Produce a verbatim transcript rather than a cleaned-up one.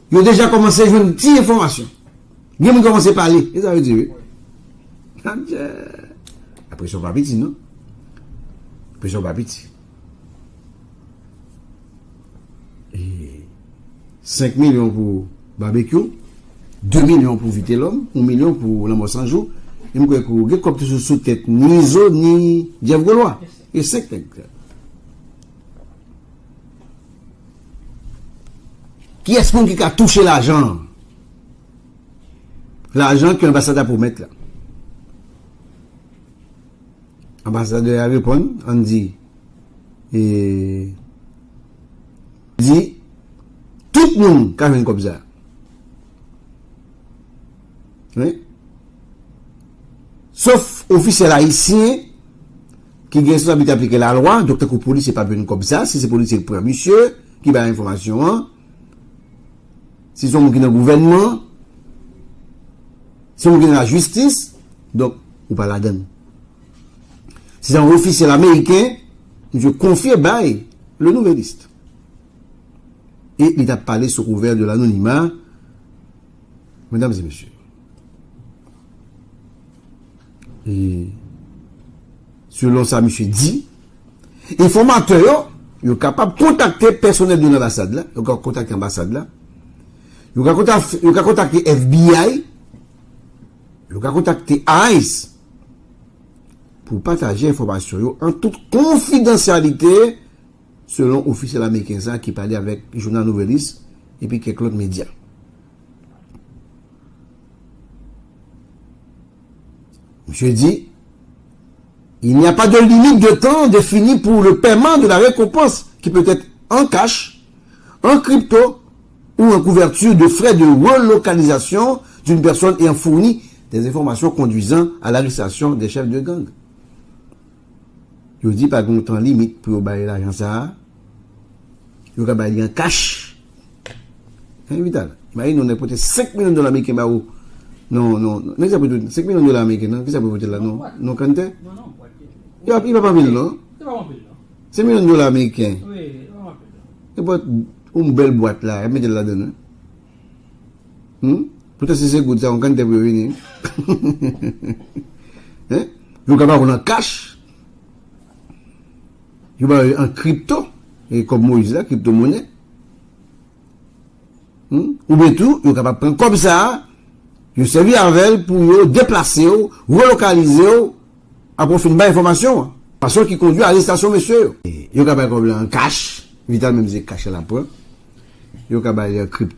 Yo deja kòmanse jwenn ti enfòmasyon. Gen moun kòmanse pale. E sa yo di, wi. Adje. Apresyon pa piti, non? Apresyon pa piti. E senk milyon pou Babekyou, de milyon pou Vitelòm, yon milyon pou Lanmò San Jou. E m kwè ke gen kòb tou sou, sou tèt ni Izo, ni Jeff Gaulois. E senk nèg. Kiyès moun ki ka touche lajan an? Lajan ke anbasad la pwomèt la. Anbasadè a reponn, ann di, e, di, tout moun ka jwenn kòb sa. Wi. Sof ofisyèl ayisyen ki gen responsablite aplike lalwa, donk tankou polisye p ap jwenn kòb sa, si se polisye k pran misye, ki bay enfòmasyon an, si se yon moun ki nan gouvènman, si se yon moun ki nan lajistis, donk ou pa ladann. Si se yon ofisyèl ameriken, misye konfye bay Le Nouvelliste. E li t ap pale sou kouvè de lanonima, medam e mesye. E selon sa misye di, enfòmatè yo, yo kapab kontakte pèsonèl de lanbasad la, yo ka kontakte anbasad la, yo ka kontakte, yo ka kontakte F B I, yo ka kontakte ice pou pataje enfòmasyon yo an tout konfidansyalite, selon ofisyèl ameriken sa ki pale avèk jounal Nouvelliste epi kèk lòt medya. Misye di, il n'y a pas de limite de temps définie pour le paiement de la récompense qui peut être en cash, en crypto ou en couverture de frais de relocalisation d'une personne ayant fourni des informations conduisant à l'arrestation des chefs de gang. Yo di pa gen tan limit pou yo bay lajan sa a. Yo ka bay li an kach. Hein, Vital? Imajine w, nèg pote senk milyon dola ameriken ba ou. Non, non, non. Nèg sa pote senk milyon dola ameriken, non? Kisa pou pote la, non? Non, kantè? Li pa, li pa anpil, non? Senk milyon dola ameriken. Nenpòt yon bèl bwat la, y ap mete l ladan, non? Hmm? Poutan si se goud sa, yon kantè pou yo vini. Hein? Yo ka ba ou nan kach. Yo ba yo an kripto. E kòb Moyiz la, kripto monè. Hmm? Oubyen tou, yo kapab pran kòb sa a, yo sèvi avè l pou yo deplase w, relokalize w, apre w fin bay enfòmasyon an. Fason ki kondui arestasyon mesye yo. Yo ka bay kòb la an kach, Vital menm se kach la l ap pran. Yo ka bay li an kripto.